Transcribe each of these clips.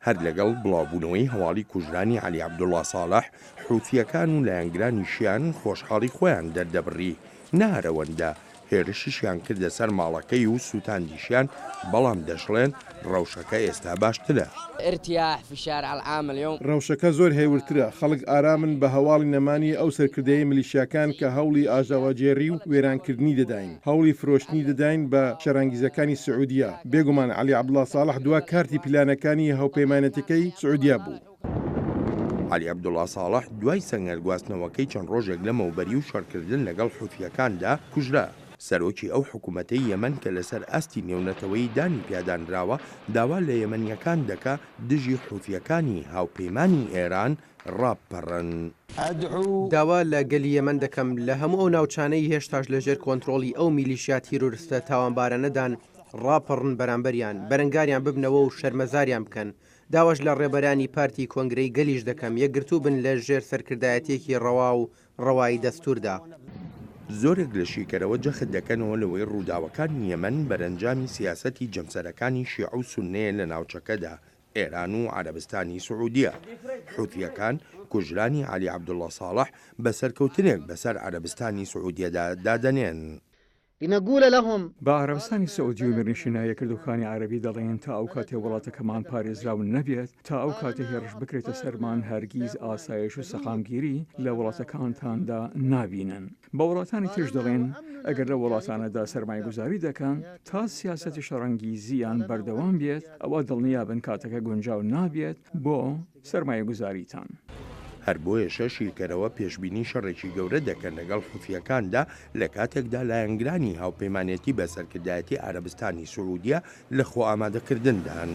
هەر لەگەڵ بڵاوبوونەوەی هەواڵی کوژرانی عەلی عەبدوڵا ساڵح، حوسییەکان و لایەنگرانیشیان خۆشحاڵی خۆیان دەردەبڕی، نە هەر ئەوەندە، هێرشیشیان کردە سەر ماڵەکەی و سووتاندیشیان، بەڵام دەشڵێن ڕەوشەکە ئێستا باشترە. ڕەوشەکە زۆر هێورترە، خەڵک ئارامن بە هەواڵی نەمانی ئەو سەرکردەیەی ملیشیاکان کە هەوڵی ئاژاوەگێڕی و وێرانکردنی دەداین، هەوڵی فرۆشتنی دەداین بە شەڕانگیزەکانی سعودیە، بێگومان عەلی عەبدوڵا ساڵح دوا کارتی پلانەکانی هاوپەیمانێتیەکەی سعودیە بوو. عەلی عەبدوڵا ساڵح دوای سەنگەر گواستنەوەکەی چەند ڕۆژێک لەمەوبەری و شەڕکردن لەگەڵ حوسییەکاندا کوژرا. سەرۆکی ئەو حکومەتەی یەمەن کە لەسەر ئاستی نێونەتەوەیی دانی پیادانراوە، داوا لە یەمەنییەکان دەکا دژی حوسییەکانی هاوپەیمانی ئێران ڕابپەڕن. داوا لە گەلی یەمەن دەکەم لە هەموو ئەو ناوچانەی هێشتاش لە ژێر کۆنترۆڵی ئەو میلیشیا تیرۆرستە تاوانبارانەدان ڕاپەڕن بەرامبەریان، بەرەنگاریان ببنەوە و شەرمەزاریان بکەن. داواش لە ڕێبەرانی پارتی کۆنگرەی گەلیش دەکەم یەکگرتوو بن لە ژێر سەرکردایەتییەکی ڕەوا و ڕەوایی دەستووردا. زۆرێک لە شیکەرەوە جەخت دەکەنەوە لەوەی ڕووداوەکانی یەمەن بەرەنجامی سیاسەتی جەمسەرەکانی شیعە و سوننەیە لە ناوچەکەدا، ئێران و عەرەبستانی سعودیە. حوثییەکان کوژرانی عەلی عەبدوڵڵا ساڵح بە سەرکەوتنێک بەسەر عەرەبستانی سعودیەدا دادەنێن. لنقول لهم. بە عەرەبستانی سعودی و میرنشینە یەکگرتووەکانی عەرەبی دەڵێین تا ئەو کاتەی وڵاتەکەمان پارێزراو نەبێت، تا ئەو کاتەی هێڕش بکرێتە سەرمان هەرگیز ئاسایش و سەقامگیری لە وڵاتەکانتاندا نابینن. بە وڵاتانی تریش دەڵێین ئەگەر لەو وڵاتانەدا سەرمایەگوزاری دەکەن تا سیاسەتی شەڕەنگیزییان بەردەوام بێت ئەوا دڵنیابن کاتەکە گونجاو نابێت بۆ سەرمایەگوزاریتان. هەر بۆیەشە شیکەرەوە پێشبینی شەڕێکی گەورە دەکەن لەگەڵ حوسییەکاندا لە کاتێکدا لایەنگرانی هاوپەیمانێتی بە سەرکردایەتی عەرەبستانی سعودیە لە خۆئامادەکردندان.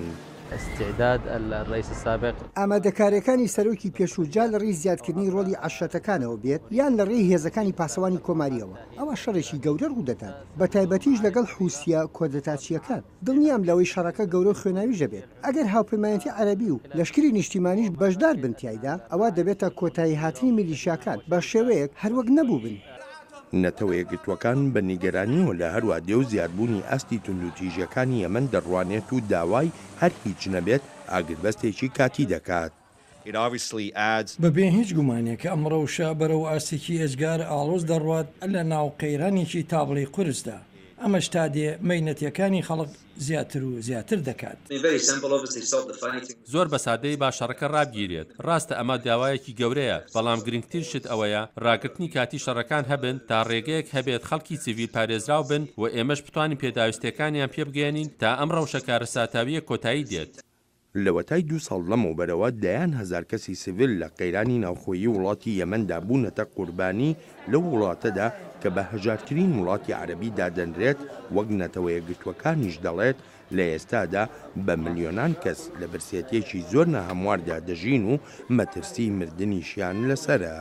استعداد الرئیس السابق. ئامادەکارییەکانی سەرۆکی پێشوو جا لە ڕێی زیادکردنی ڕۆڵی عەشرەتەکانەوە بێت یان لە ڕێی هێزەکانی پاسەوانی کۆمارییەوە، ئەوا شەڕێکی گەورە ڕوودەدات، بەتایبەتیش لەگەڵ حوسییە کۆدەتاچییەکان. دڵنیام لەوەی شەڕەکە گەورە و خوێناویش دەبێت. ئەگەر هاوپەیمانێتی عەرەبی و لەشکری نیشتیمانیش بەشدار بن تیایدا، ئەوا دەبێتە کۆتایی هاتنی میلیشیاکان بە شێوەیەک هەروەک نەبووبن. نەتەوە یەکگرتووەکان بە نیگەرانییەوە لە هەروادێ و زیادبوونی ئاستی توندوتیژییەکانی یەمەن دەڕوانێت و داوای هەر هیچ نەبێت ئاگربەستێکی کاتی دەکات. بەبێ هیچ گومانێک ئەم ڕەوشە بەرەو ئاستێکی ئێجگار ئاڵۆز دەڕوات لە ناو قەیرانێکی تابڵێی قورسدا، ئەمەش تا دێ مەینەتیەکانی خەڵک زیاتر و زیاتر دەکات. زۆر بە سادەیی با شەڕەکە ڕابگیرێت. ڕاستە ئەمە داوایەکی گەورەیە، بەڵام گرنگترین شت ئەوەیە ڕاگرتنی کاتی شەڕەکان هەبن تا ڕێگەیەک هەبێت خەڵکی سیڤیل پارێزراو بن و ئێمەش بتوانین پێداویستییەکانیان پێبگەیەنین تا ئەم ڕەوشە کارەساتاوییە کۆتایی دێت. لەوەتای دوو ساڵ لەمەوبەرەوە دەیان هەزار کەسی سڤیل لە قەیرانی ناوخۆیی وڵاتی یەمەندا بوونەتە قوربانی لەو وڵاتەدا کە بە هەژارترین وڵاتی عەرەبی دادەنرێت، وەک نەتەوەیەکگرتووەکانیش دەڵێت لە ئێستادا بە ملیۆنان کەس لە برسێتییەکی زۆر ناهەمواردا دەژین و مەترسیی مردنیشیان لەسەرە.